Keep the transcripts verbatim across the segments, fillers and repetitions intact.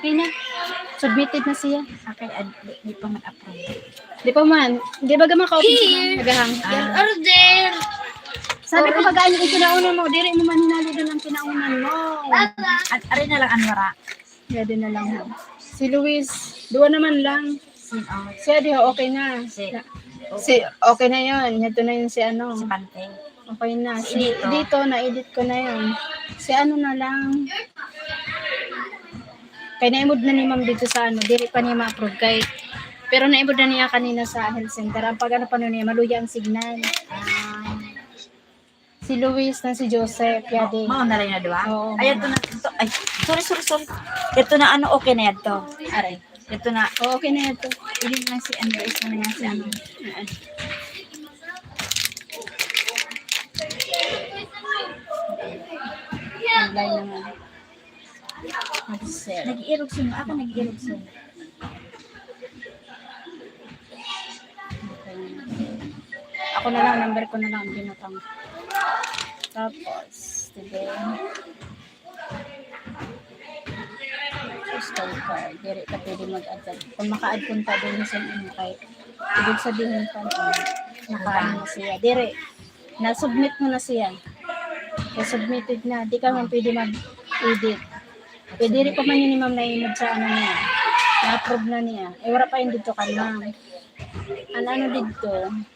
Hindi na. Submitted na siya. Okay, ad- di, di pa man approve. Di pa man. Di ba gama ka open siya? Nagahang. Ah. Order! Sabi ko, baga, ano yung kinaunan mo? Diri mo man hinalo doon ang kinaunan mo. At ari na lang ang wara. Pwede na lang, ha. Si Luis, duwa naman lang. Si, oh, Siya, di, okay na. Si, Na- okay. Si, okay na yun. Ito na yun si ano. Si Pante. Okay na. Si Si, Edito. Dito, na-edit ko na yun. Si ano na lang. Kaya naimod na ni ma'am dito sa ano, diri pa niya ma-approve kay, pero naimod na niya kanina sa health center. Ang pag ano pa nun niya, maluya ang signal. Ah. Si Luis na si Joseph, yadi. Mao na lang na duwa? Oo. Ay, ito na. Ito, ay, sorry, sorry, sorry. Ito na, ano, okay na yan to. Aray. Ito na. Oo, okay na yan to. Hindi na si Andres na nga si ano. Ah. Online naman. Mag-sell. Nag-iirog sino? Ako nag-iirog sino? Ako na lang, number ko na lang ang binutang. Tapos, today, postal card. Diri ka pwede mag-add. Kung maka-add kung tabi mo sa inyo, kay ibig sabihin pa na naka-ano na siya. Diri, na-submit mo na siya. So, submitted na. Di ka man pwede mag-edit. Pwede rin pa man yun ni ma'am na imod sa ano niya. Na-approve na niya. Eh, wala pa yun dito ka na. Ang ano dito,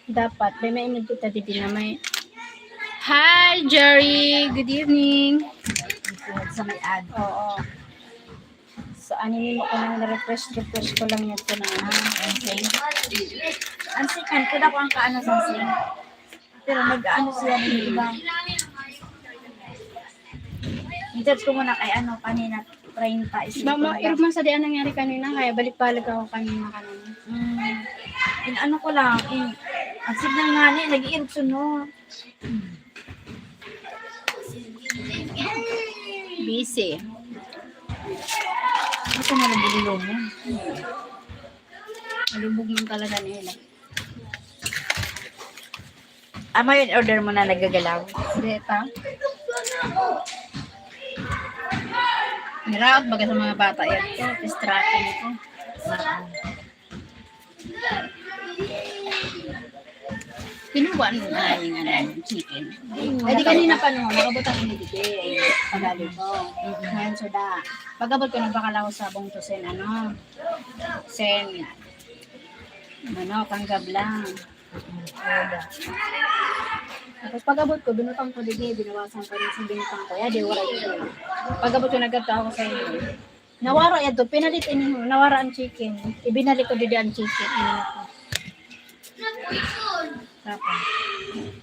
dapat, may maimod kita dito na may, Hi, Jerry! Good evening! Sa may ad. Oo. So, ano mo ko nang refresh, refresh ko lang yun ito na. Ah, okay. Ang sikan, kuda ko ang kaano sa sing. Pero nag-ano siya ng iba. I-chat ko muna kay ano, kanina, treinta, isip ko Mama, na. Irog man sa di ang nangyari kanina, kaya balik-balik ako kanina, kanina. Mm. In ano ko lang, in, ang signal nga ni, nag-iirog sunod. Busy. Ito na lang, bulilong mo. Malubog man talaga nila. Ama, yun, order mo na nagagalaw. Hindi pa. Niraot baga sa mga bata yan to. Distraction ito. Kinuha mo na yung ano, chicken. Ay, di kanina pa no, nakabutang ini dito eh. Pag-ali ko. Mm-mm. Ngayon, so da. Pag-abot ko, nagbakal ako sa bungto sen, ano, sen, ano, panggab lang. Tapos pag-abot ko, binutang ko didi, binawasan ko rin sa binutang ko. Ya, di, wala ito. Pag-abot ko, nagkadto ako sa inyo. Nawara yan to, pinalit ini ho. Nawara ang chicken. Ibinalik ko didi ang chicken. Ano na po? Tapos,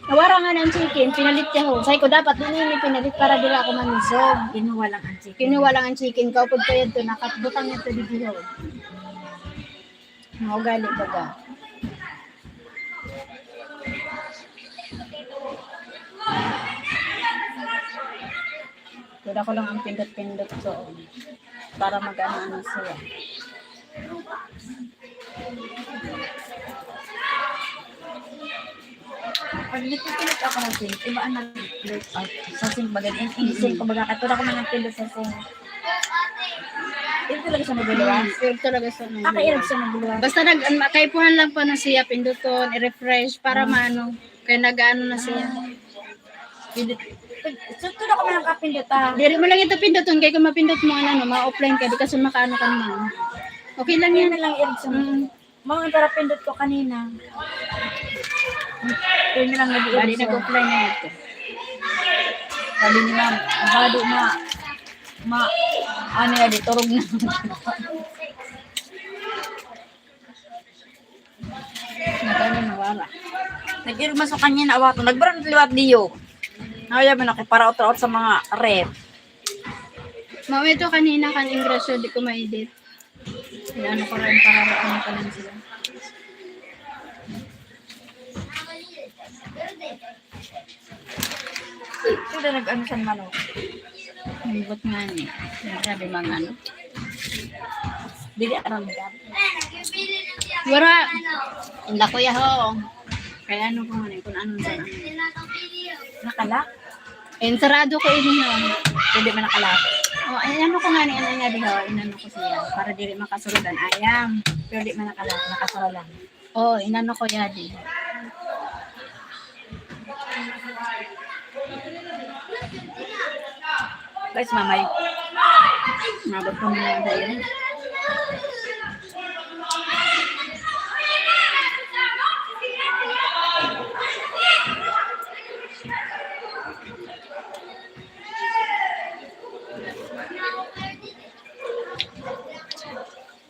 nawara nga na ang chicken, pinalit niya ho. Sabi ko, dapat din ini pinalit para dila ako mamisog. Kinuha lang ang chicken. Kinuha lang ang chicken. Kaupod ko yan to, nakatbutang yan to didi ho. Mga ugali baga. Wala ko lang ang pindot-pindot ko. Para mag-ano-ano siya. Pag nagpipindot ako ng sing, iba ang nag-, ah, sa sing, baga, in-, in-, sing, kumbaga, katulad ko na nagpindot sa sing. Ito talaga siya magluwas. Pero talaga siya magluwas. Kakairog siya magluwas. Basta nag-, an-, kaipuhan lang pa na siya, pinduton, i-refresh, para Hmm. maano. Kaya nag-ano na siya. Pindot. So, ito na ko man ang kapindot, ah. Diri mo lang ito pinduton, kaya kung mapindot mo, ano, no, ma-offline ka, di ka siya makaano ka naman. Okay lang Kaya yan. na lang, irog siya. Mm. Mga tarapindot ko kanina. Kaya na lang nag-iirog Bali, siya. Nag-offline na ito. Sabi ni ma'am, bado na, ma, ano yan, di, turog na. Nagano, nawala. Nag-irog man sa kanya na awaton. Nagbarang liwat diyo. Naya man ako para out-out sa mga ref. Mao ito kanina kan Ingrasyo, di ko ma-edit. Inaano ko rin para ano pa lang sila. Ito na nag-ano sa manok. Lambot nga ni. Grabe mga ano. Dili aram ka. Wara. Ang lako ya ho. Kaya ano ko nga ni, kung anong sa Nakala? Ensarado ko ini, no? Hindi man nakala. Oh, ay, ano ko nga ni, ano nga diho, inano ko siya, para dili makasurodan, ayam. Pero di man nakala-, nakasurodan. Oh, inano ko yan eh. Guys, mamay. Nabot ko muna yung dali.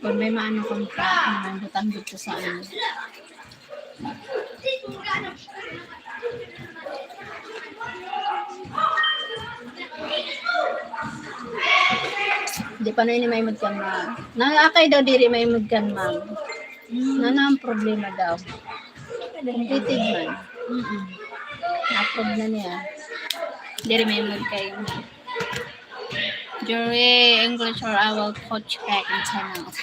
Kung may maano kang pa, ang butang dito sa ano. Di pa na ini maimod kan, ma'am. Nang akay daw diri maimod kan, ma'am. Na, na ang problema daw. Completed man. Mm-mm. Na-approve na niya. Diri maimod kayo. Jury English or I will coach back in ten minutes.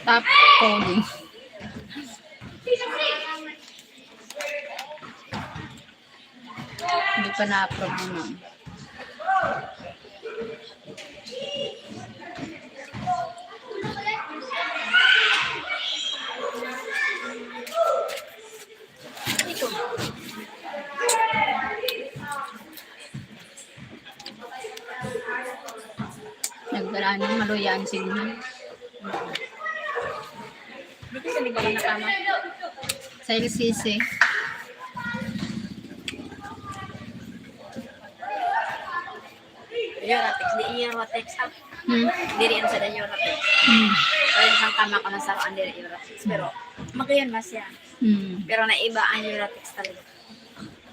Stop coding. Hindi pa na-approve mo, ma'am. Nagdala, ano, maluya ang signal. Dito sa ligawan na tama. Sa L C C. Uratex, di Uratex, ha? Hmm. Diri ang sa Uratex. Hmm. Pero yung isang tama ko na sa ang diri Uratex. Pero, magayon mas yan. Hmm. Pero naiba ang Uratex talaga.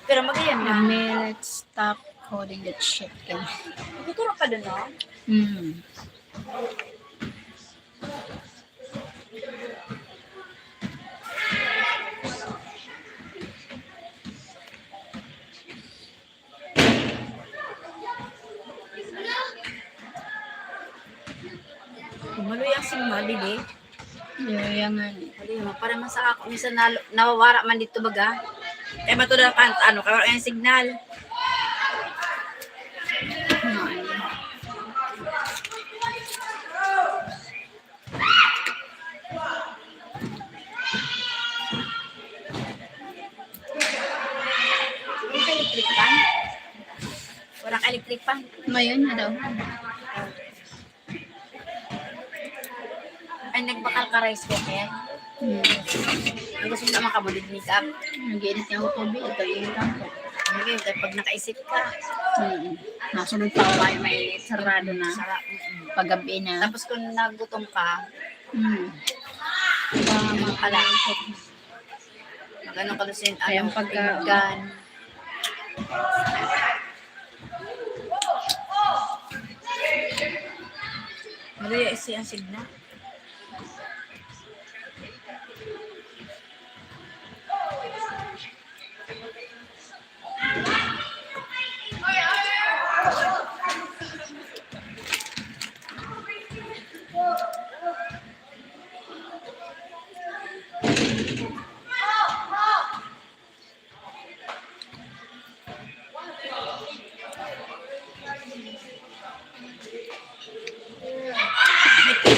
Pero magayon na. Let me, let's stop holding that shit. Nagtuturo ka dun, no? Hmm. Maluya ang signal, dili? Maluya nga ni. Maluya, para man sa ako, minsan na, nawawara man dito baga. Kaya matuloy ang kan-, ano, kaya ang signal. Ay. Electric fan? Wala ka electric fan? Ngayon na daw. Ay, nagbakal ka rice cooker? Hmm. Ang gusto mo naman ka mo, make up. Nag-edit niya ako tubig, ito yung makeup. Hindi, pag nakaisip ka. Hmm. Nasunod pa ako, may, may sarado na. Sara-, mm-mm. Paggabi na. Tapos kung nagutom ka, hmm. Tama pala. Mag-ano ka, Lucen? Kaya ano, ang pagka- pinggan. Maluya isi ang signal.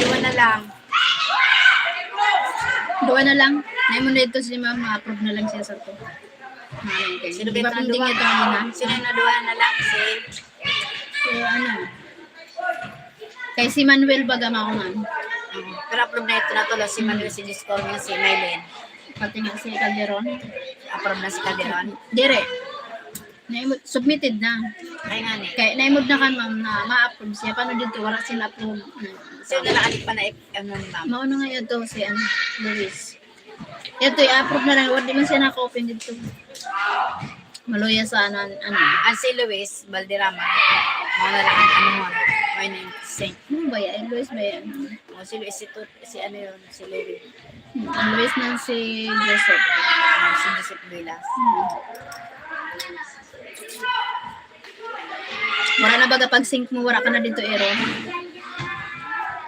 Duwa na lang. Duwa na lang. Naay mo na ito si ma'am, ma-approve na lang siya sa to. Sino ba ito na duwa? Sino na duwa na lang? Si, si ano? Kay si Manuel baga mao man. Mm. Pero approve na ito na to, si Manuel, si Disco, si Mylene. Pati nga si Calderon. Approve na si Calderon. Dire. Naimod, submitted na. Ay nga ni. Kay naimod na kan ma'am na ma-approve siya. Paano dito? Wala sila approve. Sino na lang pa na ip-, ano ni ma'am? Mao na nga ito si ano, Luis. Ito, i-approve na lang. Wala, di man siya naka-open dito. Maluya sa ano, ano. Ang si Luis Valderrama, mao na lang ang ano mo, may name, saint. Hmm. Kuya, eh, Luis ba yan? Oh, si Luis, si, Tut, si ano yun, si Louie. Hmm, ang Luis ng si Joseph. Ah, si Joseph Velas. Hmm. Wala na baga pag sync mo, wala ka na dito, Aaron.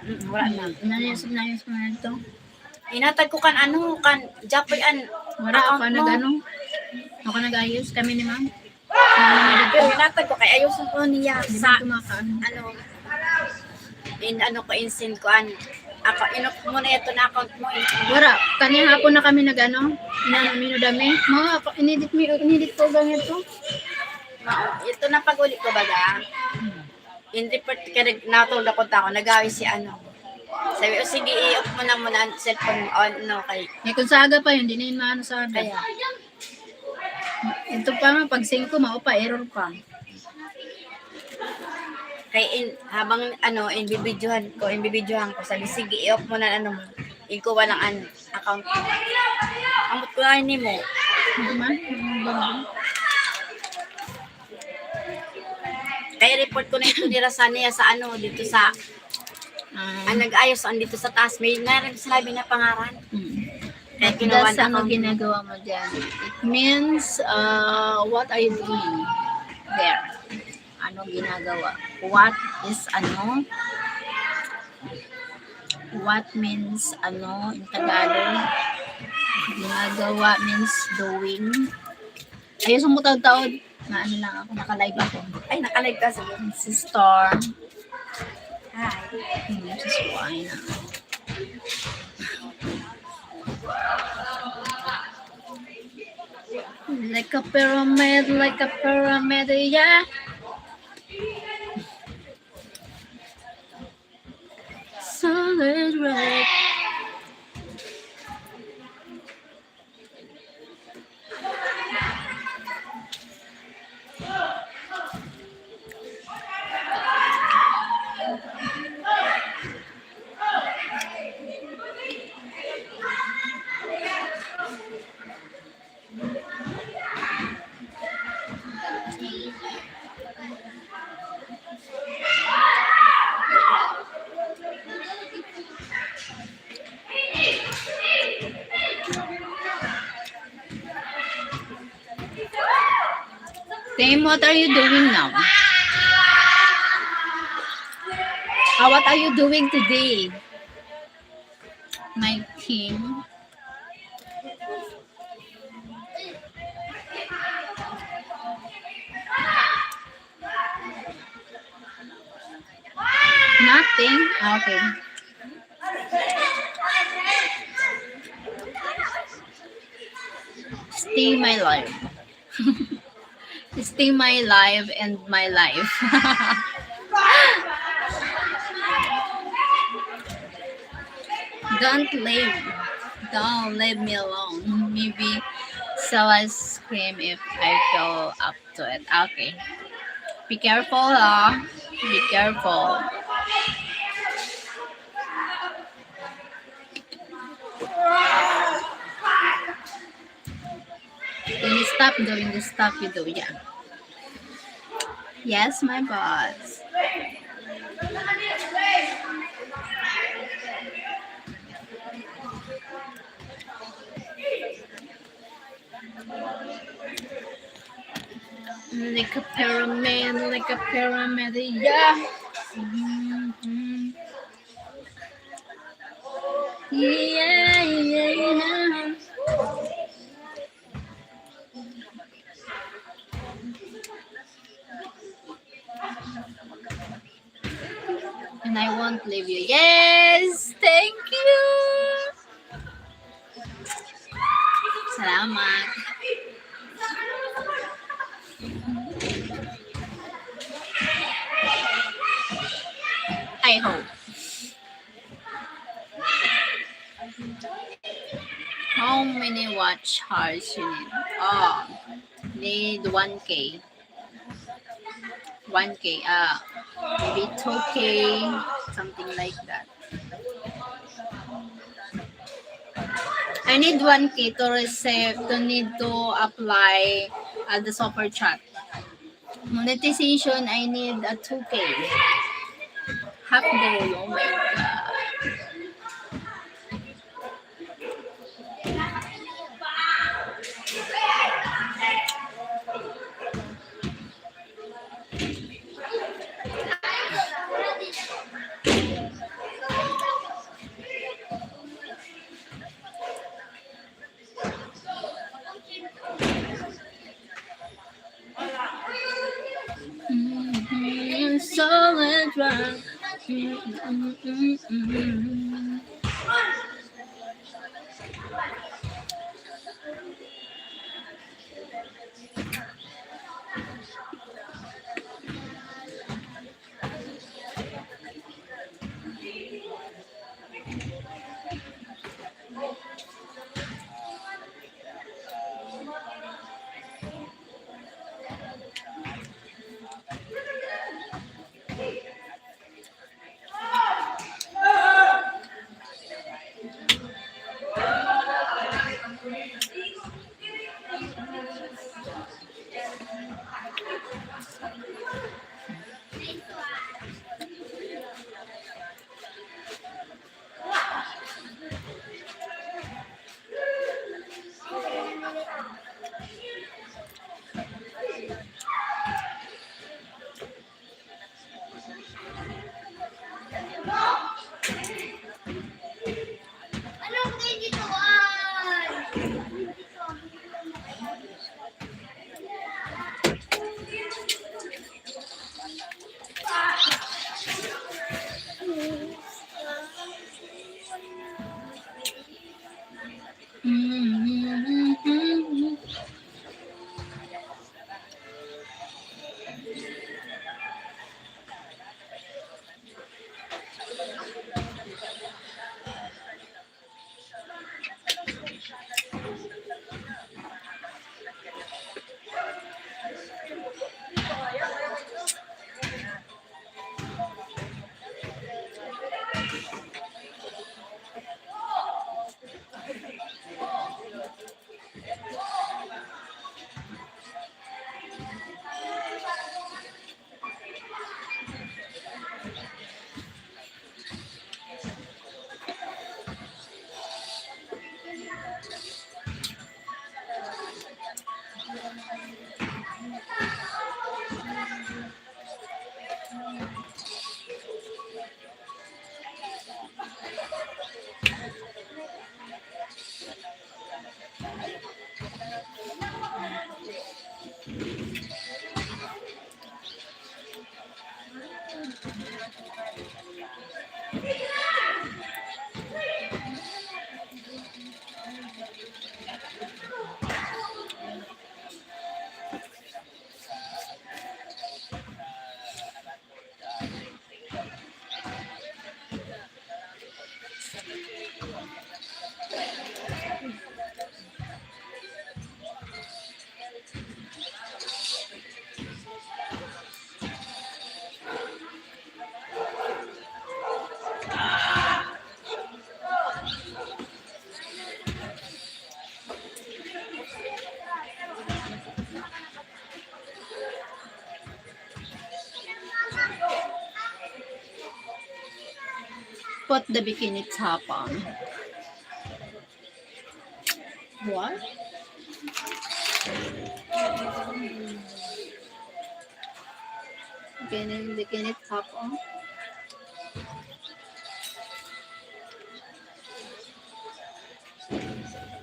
Mm, wala na. Inayos, inayos mo na ito. Inatag ko kan ano, kan Japoy an Wala account ako mo. nag-ano. Ako nag-ayos kami ni ma'am. Pero inatag ko kay ayusin ko niya Hindi sa ba kumakaano? ano. In ano ko, in-send ko an ako, inok mo na ito na account mo. Eh. Wala. Kanya hapon na kami nag-ano. Inano, minudami. Mga, inedit mi, inedit ko ganyan to. Oo, ito na pag-uli ko baga. In report ka nag natulog ako ta ako, nagawi si ano. Sabi, o sige, i-off mo na muna ang cellphone mo. Oh, no, kay Eh, kung sa aga pa yun, di na yun maano sa aga. Kaya, Ito pa nga, pag sync ko, mao pa, error pa. Kay in, habang ano, in bibidyohan ko, in bibidyohan ko, sabi, sige, i-off mo na ano mo. Ikaw walang ano, account mo. Ambot ko na ni mo. Ano man? Ano ba? Kaya report ko na ito nila sa niya sa ano, dito sa, Ah, ang nag-ayos ang dito sa taas. May nga rin sinabi na pangaran. hmm. Kaya What ginawa does na ano akong- ginagawa mo dyan? It means, uh, what are you doing there? Ano ginagawa? What is ano? What means ano in Tagalog? Ginagawa means doing. Ayos ang mutaod-taod. Na ano lang ako, naka-live ako. Ay, naka-live ka. Sige. Si Storm. Hi. Hmm, si Suway na. Like a pyramid, like a pyramid, yeah. Solid rock. Tim, what are you doing now? Ah, what are you doing today? My team. Nothing? Ah, okay. Stay my life. Stay my life and my life. Don't leave. Don't leave me alone. Maybe sell ice cream if I feel up to it. Okay. Be careful, ah. Be careful. When you stop doing the stuff you do, yeah. Yes, my boss. Like a pyramid, like a pyramid, yeah. Mm-hmm. Yeah, yeah, yeah. And I won't leave you. Yes! Thank you! Salamat. I hope. How many watch hours you need? Oh, need one K. One K, ah, maybe two K, something like that. I need one K to receive, to need to apply at the super chat. Monetization, I need a two K. Half day, oh my God. Mm-hmm. Solid rock. Mm-mm-mm-mm. Put the bikini top on. What? Bikini, bikini top on.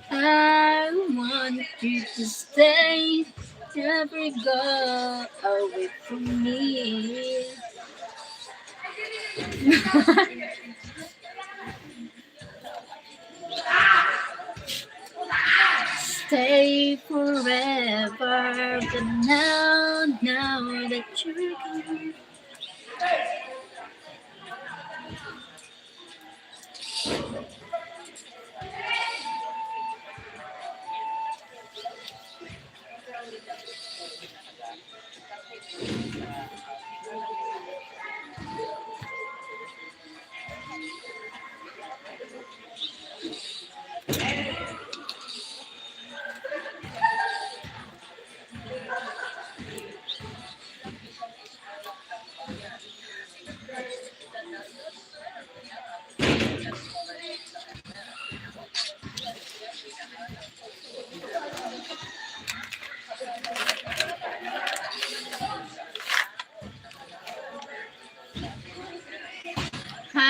I want you to stay, never go away from me. Stay forever, but now, now that you're gone.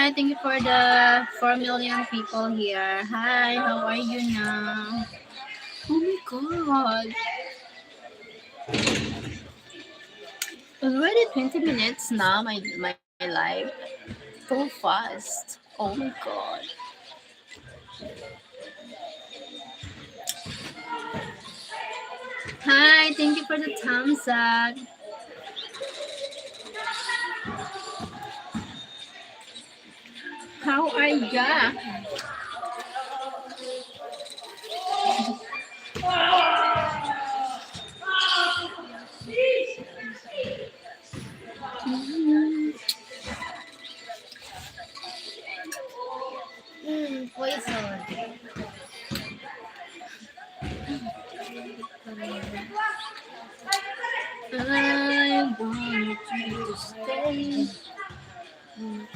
Thank you for the four million people here. Hi, how are you now? Oh my God. Already twenty minutes now, my, my live. So fast. Oh my God. Hi, thank you for the thumbs up. How are you? Mm. Mm, poison. I want you to stay. Mm.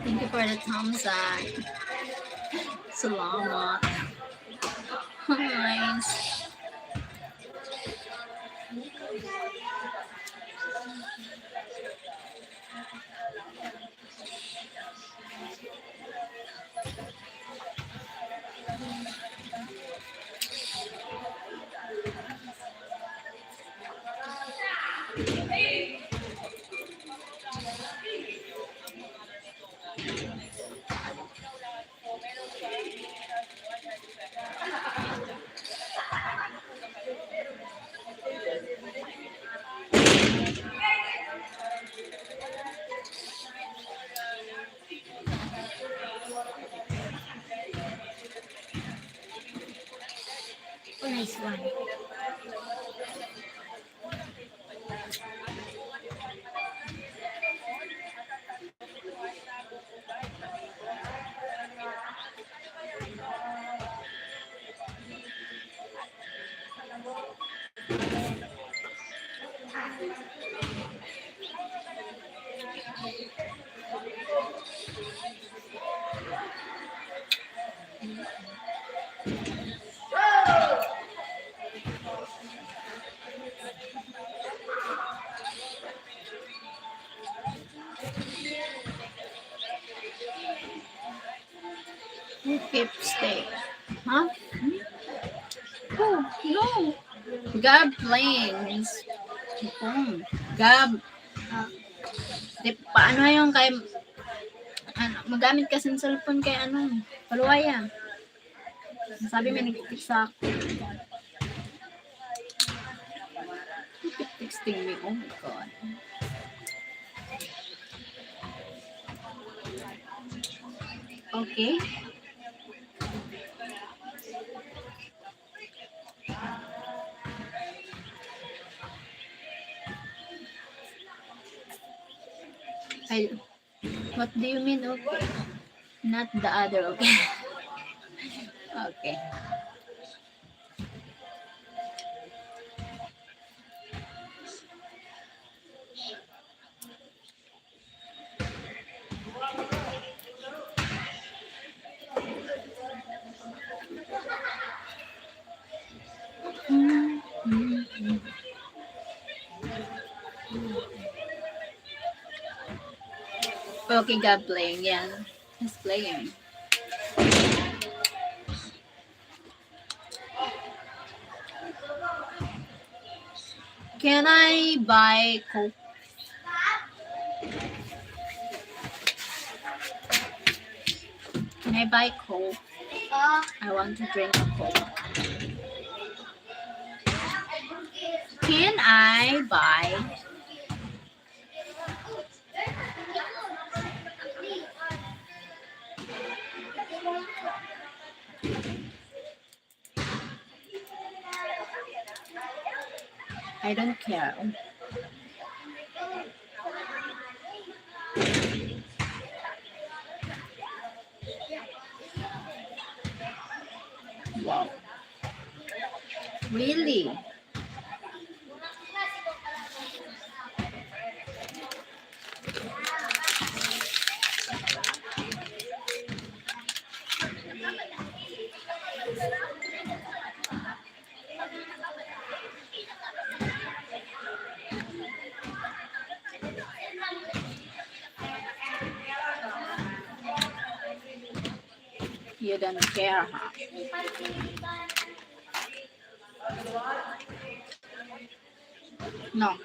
Thank you for the thumbs up. Salamat. Nice. Oh, nice one. Who keeps stay? Huh? Oh, no. Gab planes. Hmm. Gab. Ah, di, paano yung kay, ano, magamit kasi ng cellphone kay ano, paluwaya. Sabi may nag-text sa akin. Texting me, oh my God. Okay. I, what do you mean, okay? Not the other, okay. Okay. Okay, God playing. Yeah, he's playing. Can I buy Coke? Can I buy Coke? I want to drink a Coke. Can I buy? I don't care. Wow. Really? You don't care, huh? No.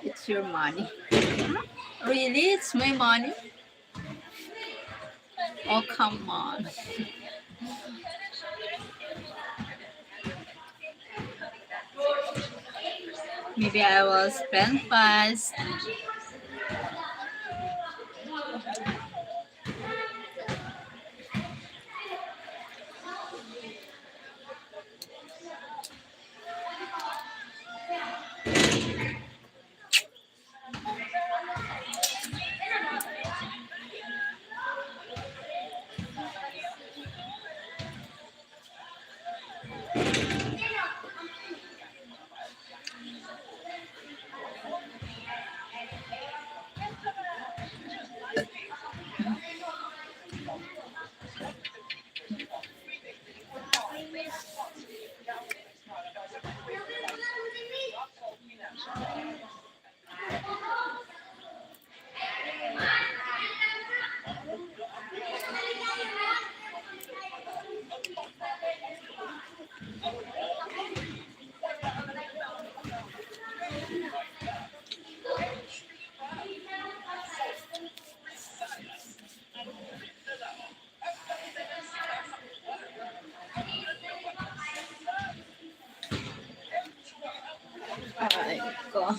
It's your money. Really? It's my money? Oh, come on. Maybe I will spend fast. Aray ko.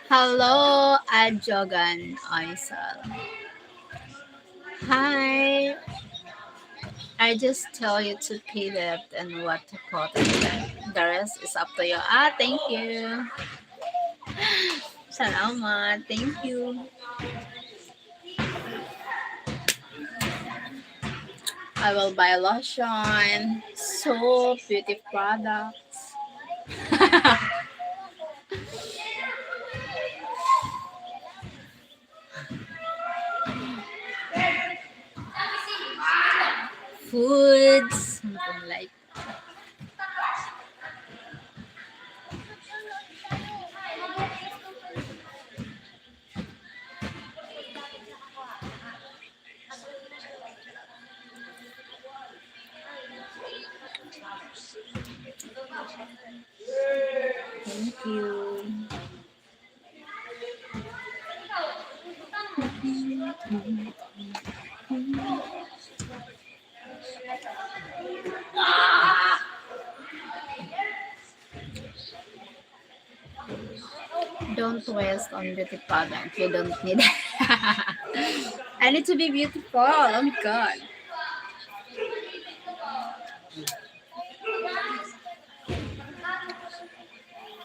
Hello, Adjogan Oisal. Hi. I just tell you to pay that and what to put in there. The rest is up to you. Ah, thank you. Salamat. Thank you. I will buy lotion, soap, beauty products. Foods. Ano pang like? Thank you. Don't waste on beauty product. You don't need. I need to be beautiful. Oh my God.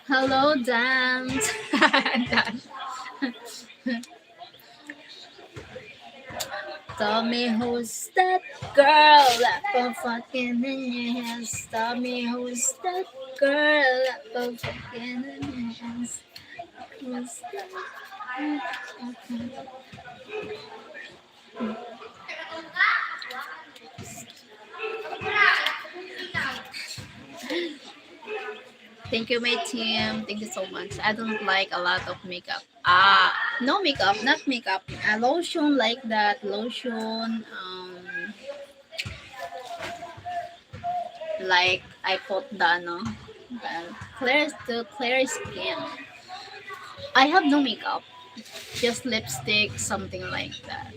Hello, Dan. Dan. Tell me who's that girl that been fucking in your hands. Tell me who's that girl that been fucking in your hands. Who's that? Thank you, my team. Thank you so much. I don't like a lot of makeup. Ah, no makeup, not makeup. A lotion like that. Lotion, um, like I put the, ano, the clear, to clear skin. I have no makeup. Just lipstick, something like that.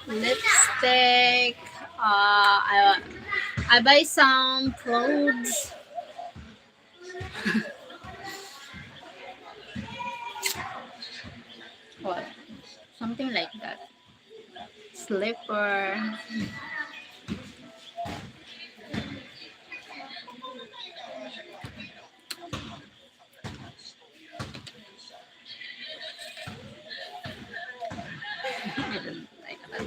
Lipstick. Uh, I, I buy some clothes. What? Something like that. Slipper. I don't like that.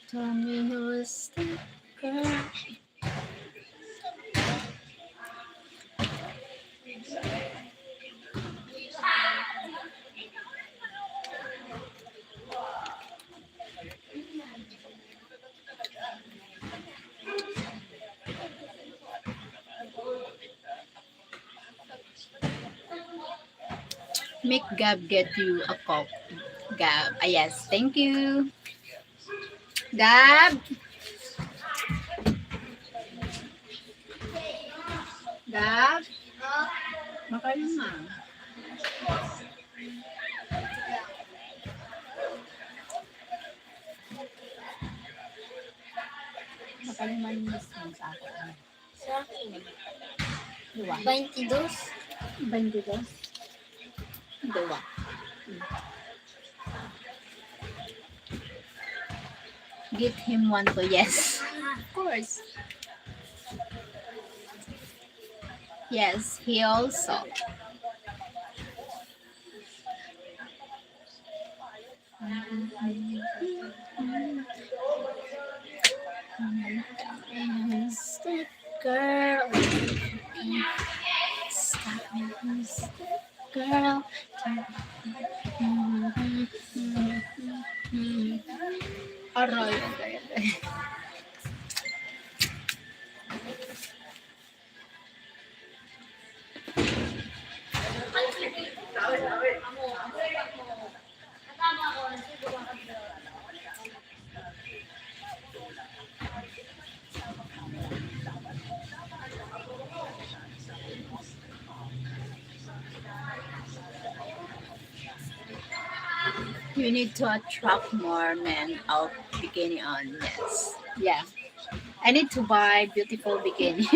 Tell me who's that girl. Make Gab get you a Coke. Gab, ah, yes, thank you. Gab? Gab? Makain na. Makain man mismo sa akin. Sa akin. Dua. Baintidos. Baintidos. Dua. Hmm. Give him one to, yes. Of course. Yes, he also. Girl. Girl. Aray, aray, aray. You need to attract more men out bikini on, yes. Yeah. I need to buy beautiful bikini.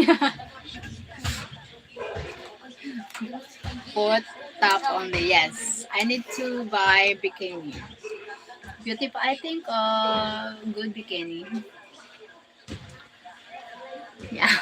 Put top only, yes. I need to buy bikini. Beautiful, I think, uh, good bikini. Yeah.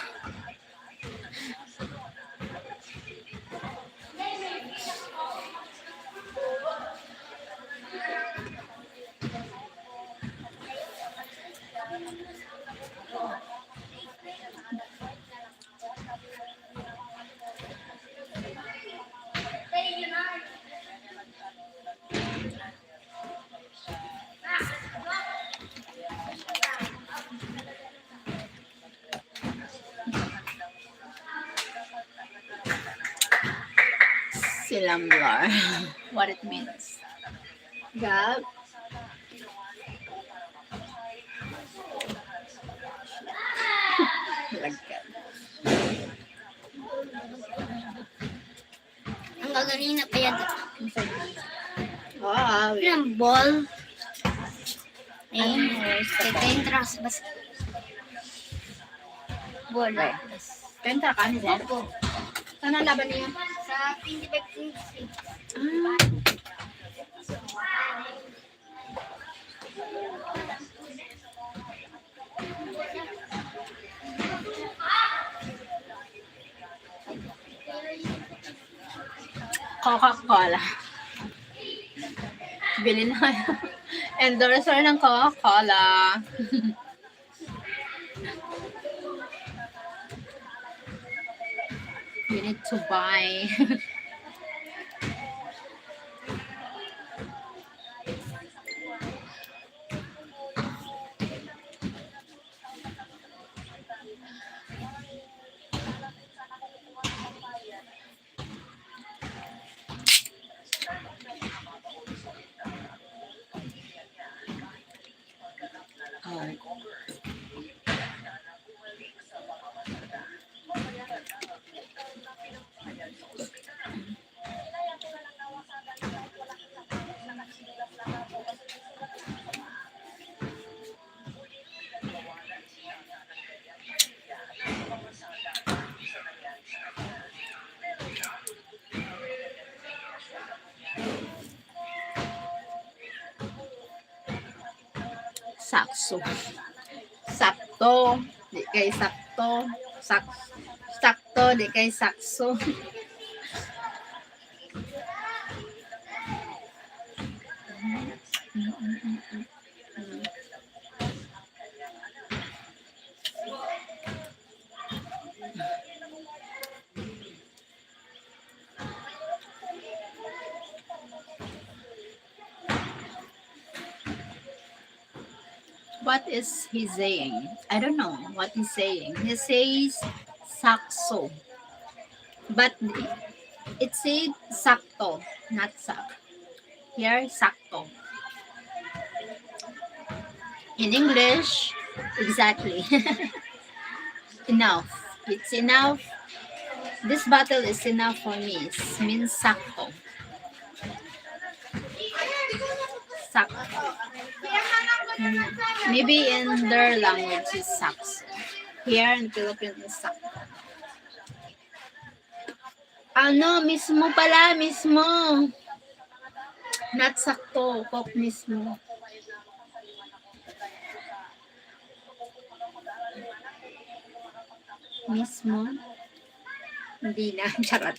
Silamblar. What it means. Gab? Lagkad. Ang gaganina pa yan. Wow. Yung ball. Ayun. Ano? Kaya yung trust bas-, ball. Right. Kaya yung trust, ano yan? Opo. Saan ang laban niya? Sa twenty-five twenty-six. Ah. Coca-Cola. Bili na kayo. Endorser ng Coca-Cola. You need to buy. Sakso. Sakto. Di kay sakto. Sak-, sakto, di kay sakso. What is he saying? I don't know what he's saying. He says sakso. But it said sakto, not sak. Here, sakto. In English, exactly. Enough. It's enough. This bottle is enough for me. It means sakto. Sakto. Mm, maybe in their language, it's sakso. Here in Philippines, it's sakto. Ano, mismo pala, mismo. Not sakto, Coke mismo. Mismo? Hindi na, charot.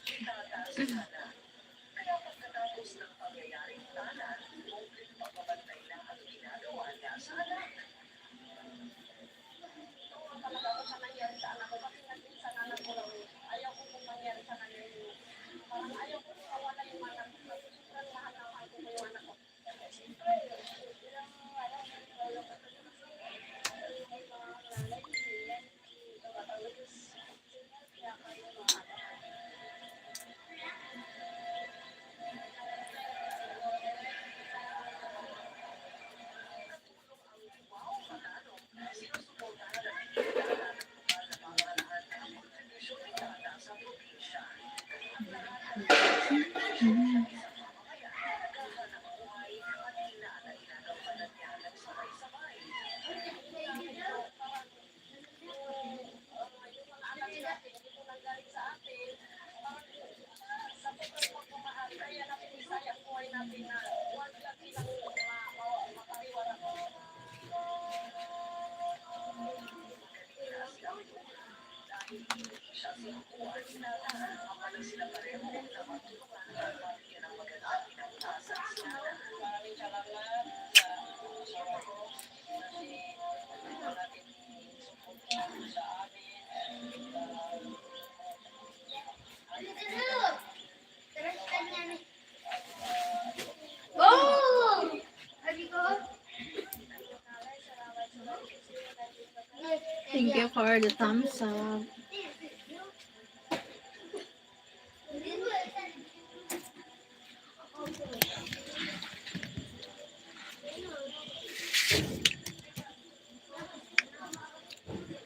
For the thumbs up.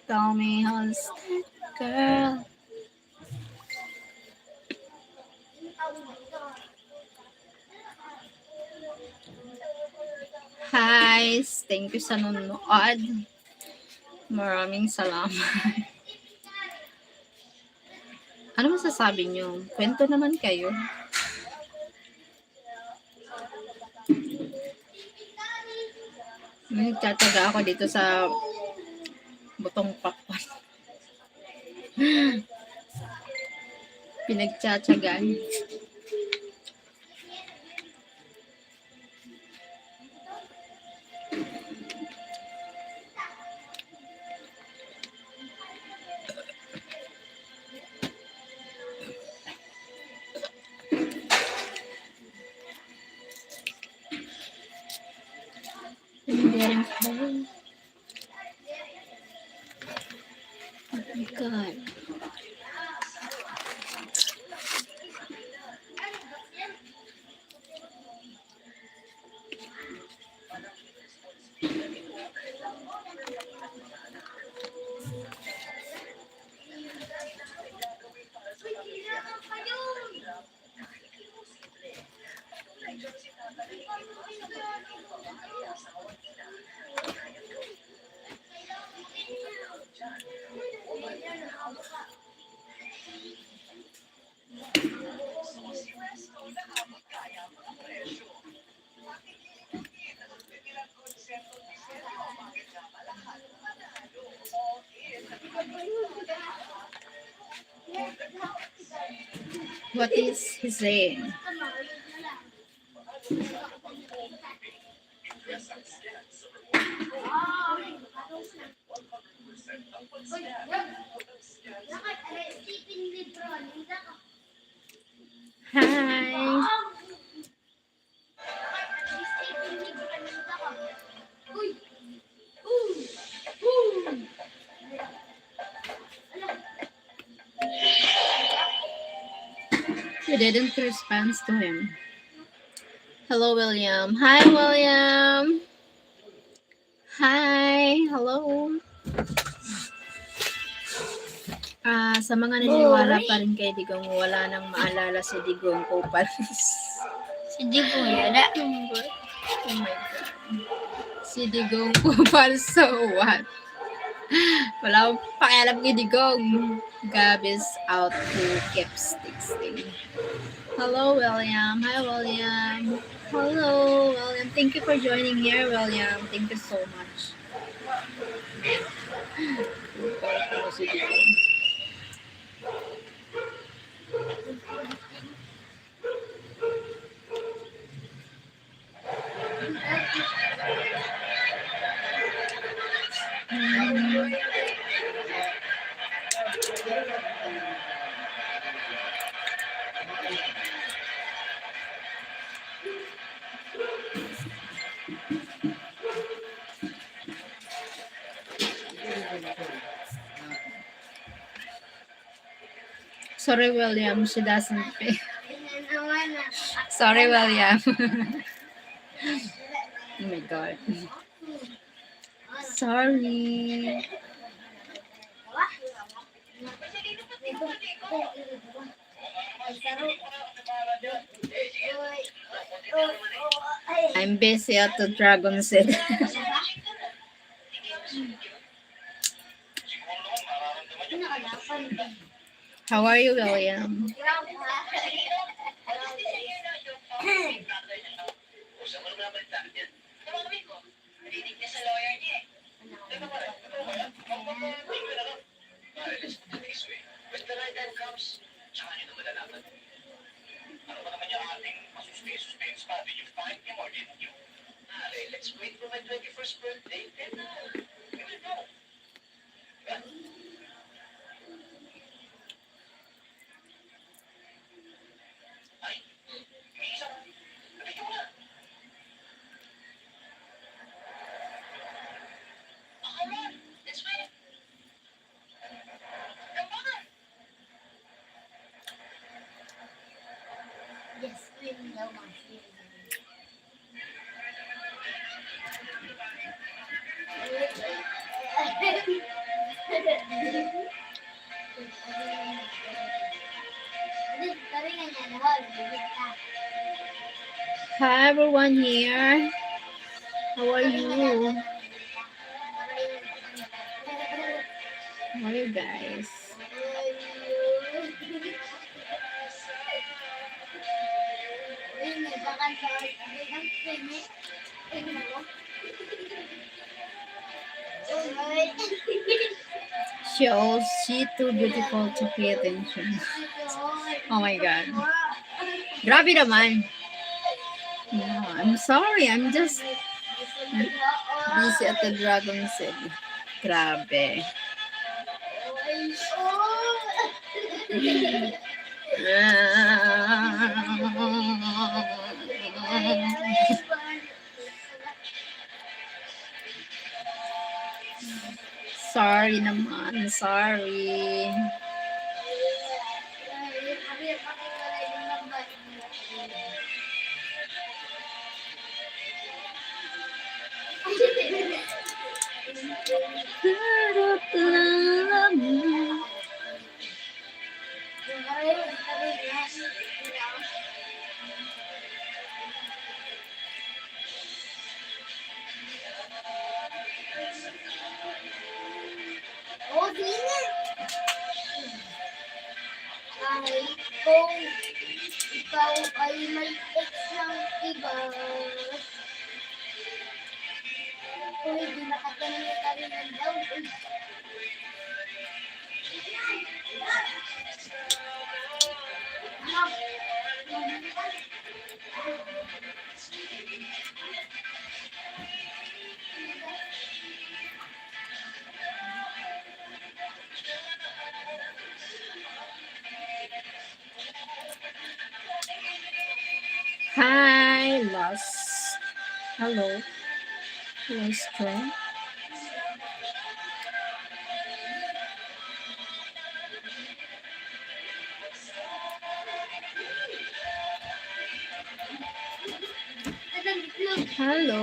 Tell me how's that girl? Hi, thank you sa nanonood. Maraming salamat. Ano masasabi niyo? Kwento naman kayo. Nagtsatsaga ako dito sa butong pakwan. Pinagtsatsagaan. Ang galing ko. Oh my God. What is he saying? Hi. You didn't respond to him. Hello, William. Hi, William. Hi, hello. Ah, sa mga naniniwala pa rin kay Digong, wala nang maalala si Digong Kupal. Si Digong, wala. Oh my God. Si Digong Kupal, so what? Wala akong pakialam kay Digong. Gab is out to keep texting. Hello, William. Hi, William. Hello, William. Thank you for joining here, William. Thank you so much. Sorry, William. She doesn't pay. Sorry, William. Oh my God. Sorry. I'm busy at the dragon said. How are you, William? Hi everyone here. How are you? How are you guys? She always, she too beautiful to pay attention. Oh my God. Grabe naman. Yeah, I'm sorry. I'm just busy at the Dragon said. Grabe. Sorry naman, sorry. Ay, kung ikaw ay may ex ng iba, uy, di nakatanim na tayo ng daw. Uy. Hi, Los. Hello. Los Tre. Hello.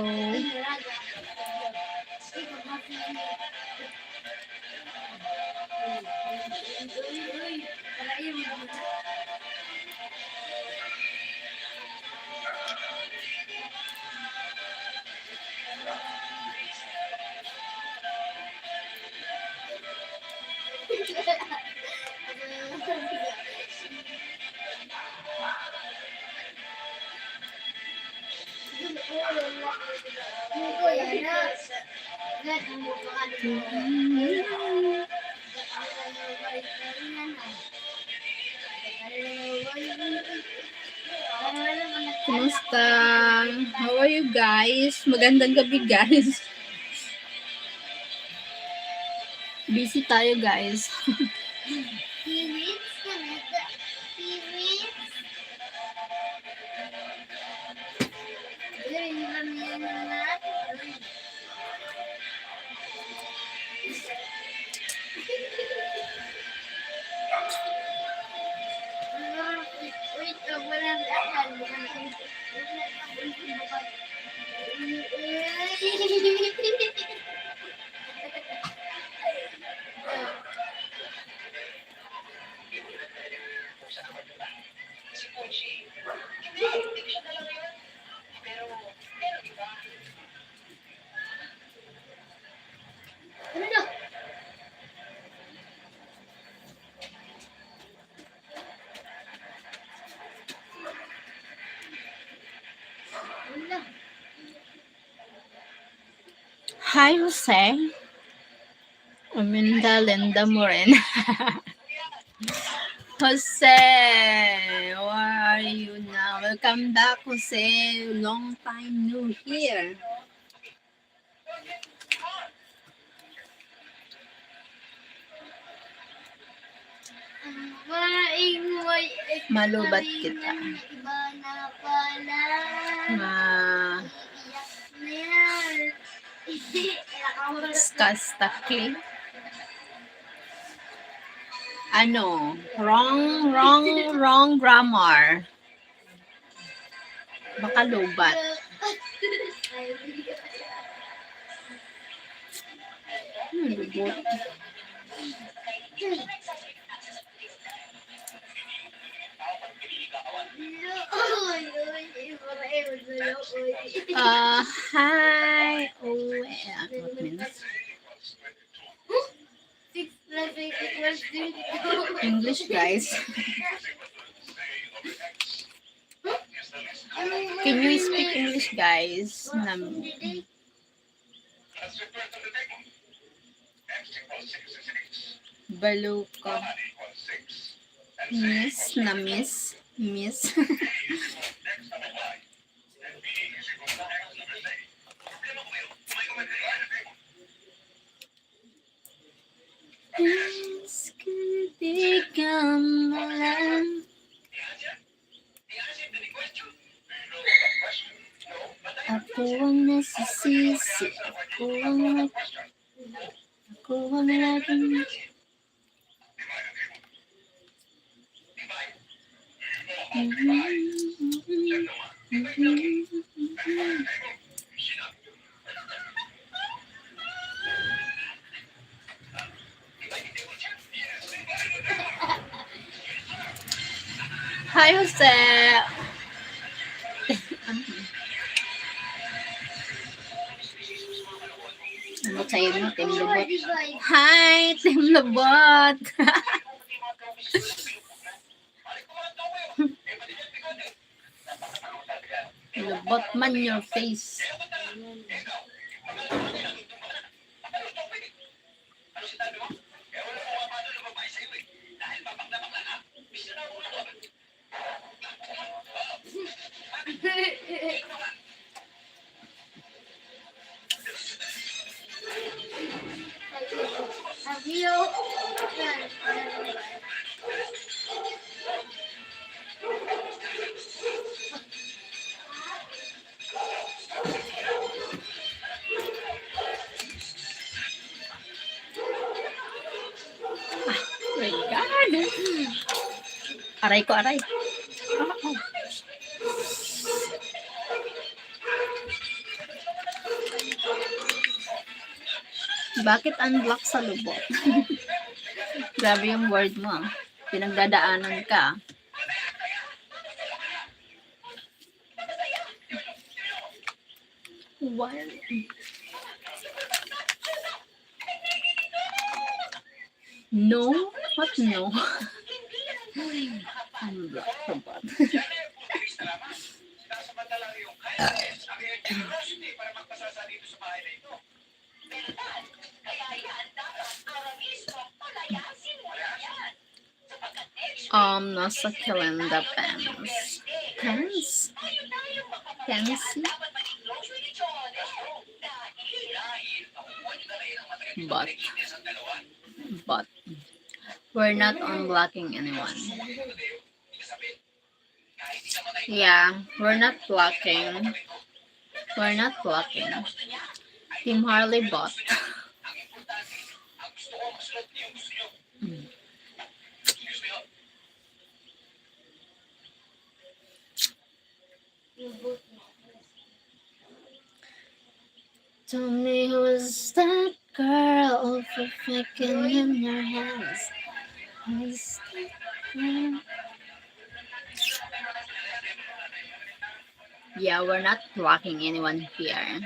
Kumusta? How are you guys? Magandang gabi, guys. Busy tayo, guys. Periods ka na, periods. Uy, hindi ba may ano na? Uy, wala na. Hi, Jose. Ominda Linda Moreno. Jose, where are you now? Welcome back, Jose. Long time no hear. Malubat kita. Ma- Discuss the clip. Ano? Wrong, wrong, wrong grammar. Baka lobat. Hmm, lubot. Uh, hi. Oh, yeah. What means? Six plus eight equals twenty-two. English, guys. Can you speak English, guys? Nam- Balo ka. Miss na miss. Miss. Miss, kaibigan mo lang. Ako ang nasisisi. Ako ang nag-, ako ang laging Hi, Jose. Ano sa'yo mo, Team Lubot? Hi, Team Lubot. Lubot man your face. My God. Aray ko, aray. Ah, ah. Bakit unblock sa Lubot? Grabe yung word mo, ah. Pinagdadaanan ka. Why? No? What no? Ano ba? Ano ba? Um, nasa Calenda Pens. Pens? Pensi? But, but, we're not unblocking anyone. Yeah, we're not blocking. We're not blocking. Team Harley bot. Mm. Tell me who's that girl with a flicking in your hands? Who's that girl? Yeah, we're not blocking anyone here.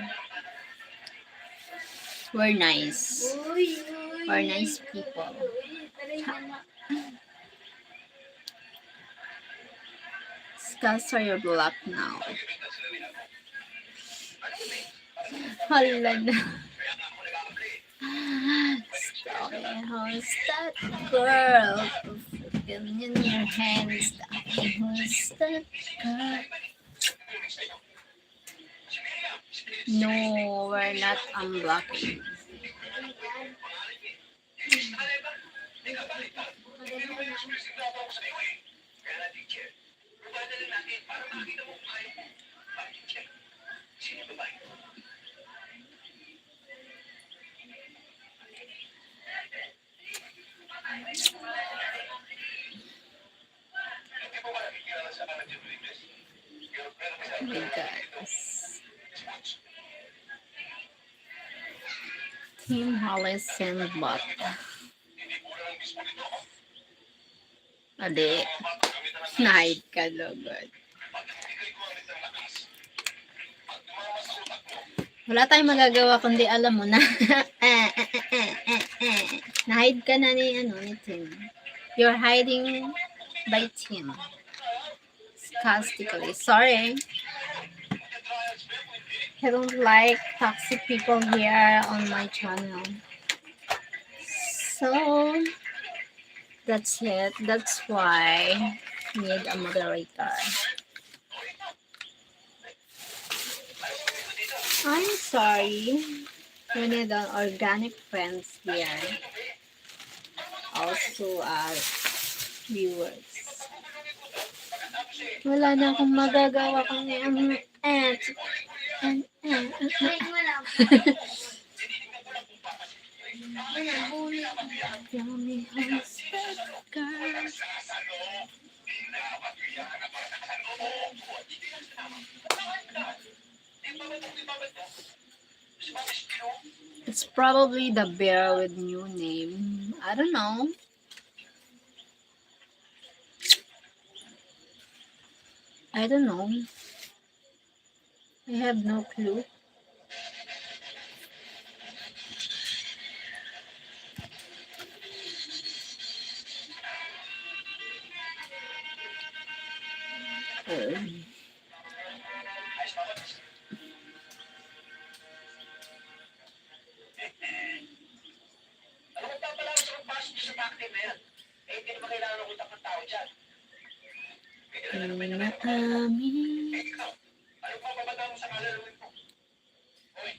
We're nice. We're nice people. Discuss your block now. Hala na. Stop it. Who's that girl? Flicking in your hands. Who's that girl? No, we're not unblocking. Guys. Team Holly Sandbot. Adi. Na-hide ka, lugod. Wala tayong magagawa kundi alam mo na. Na-hide ka na ni, ano, ni Tim. You're hiding by Tim. Sarcastically. Sorry. I don't like toxic people here on my channel. So, that's it. That's why need a moderator. I'm sorry. We need an organic friends here. Also, our viewers. Wala na akong magagawa kundi ang, eh, eh, eh, eh. Yummy house, girl. It's probably the bear with new name. I don't know. I don't know. I have no clue. Um, Ano magpapalaos ang pasok niyo sa taktim na yan? Eh, hindi naman kailangan ng utak ng tao dyan. Pwede na naman yung Naamin Ano pa bababa mo sa kaluluwa ko? Hoy,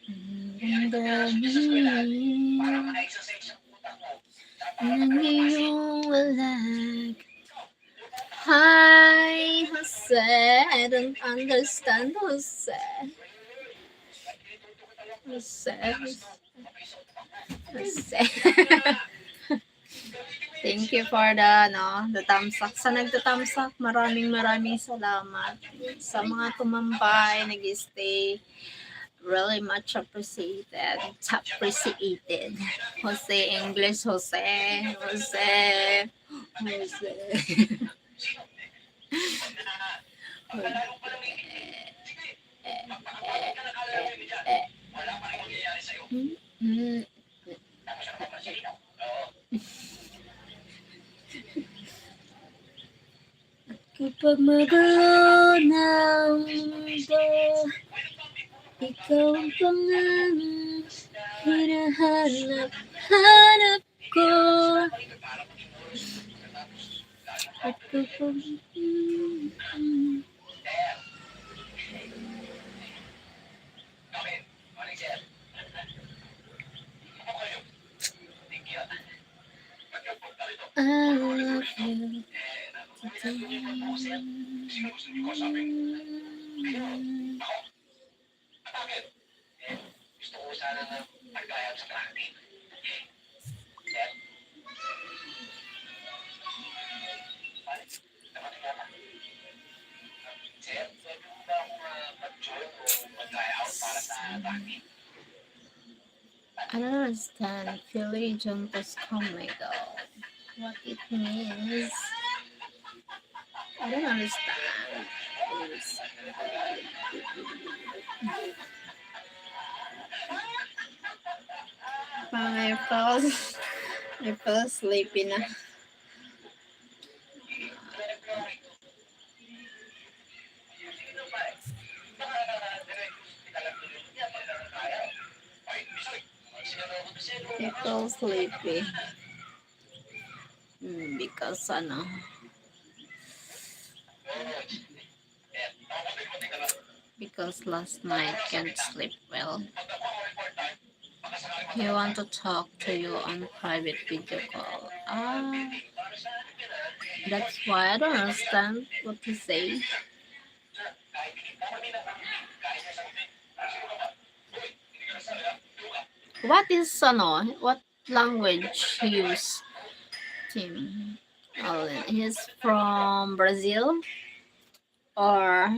kaya ang ito pinasok niyo sa eskwelahan. Para Nanggamin maka-exercise ang utak mo. Tsaka para Ng makatulog ka kasi. Iyong walag. Hi, Jose. I don't understand, Jose. Jose, Jose. Jose. Thank you for the, no, the thumbs up. Sa nagta-thumbs up, maraming, maraming salamat. Sa mga tumambay, nag-stay, really much appreciated. Appreciated. Jose English, Jose. Jose. Jose. Jose. Mm. Kapag magulo na ang mundo, ikaw ang pangarap, hinahanap, hanap ko. At kapag, I love you today. I don't understand. Philly Juntos Comego. What it means? I don't understand. Parang I feel, I feel sleepy na. I feel sleepy. Mm, because, ano, because last night can't sleep well. He want to talk to you on private video call. Ah, that's why I don't understand what he say. What is, ano, what language he use? Tim Allen. He's from Brazil or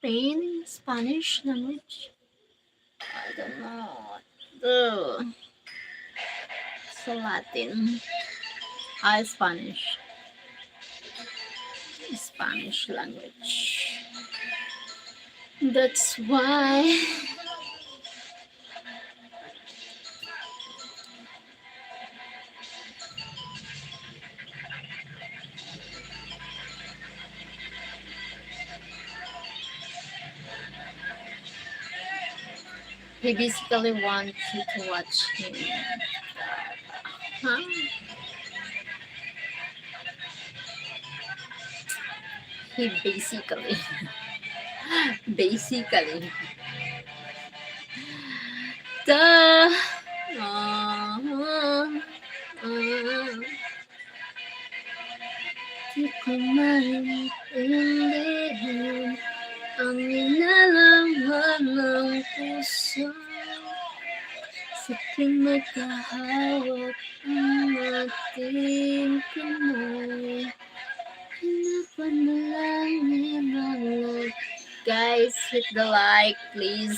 Spain, Spanish language. I don't know. The, sa Latin. Ah, Spanish. Spanish language. That's why. He basically wants you to watch him. Huh? He basically. Basically. Duh. Ah, ah, ah. Di ko maintindihan ang nilalaman ng puso. Sa tuwing magkahawak ang ating kamay, pinapanalangin ang lahat. Guys, hit the like, please.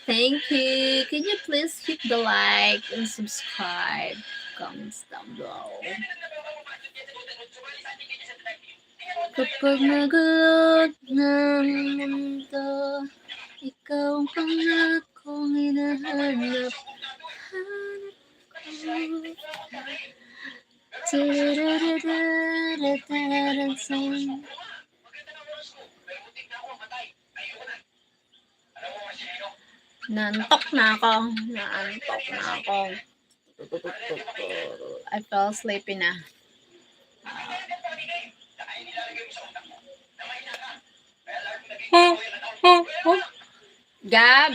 Thank you. Can you please hit the like and subscribe? Comments down below. Kapag magulo ng mundo, ikaw ang pangakong hinahanap. Hanap ko. Tarararararararan. Naantok na ako. Naantok na ako. I fell sleepy na. Gab!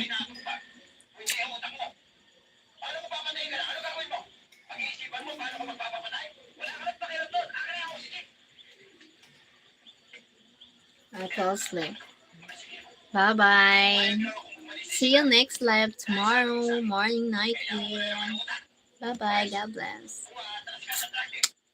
I fell asleep. Bye-bye. See you next live tomorrow morning, night here. Bye-bye. God bless.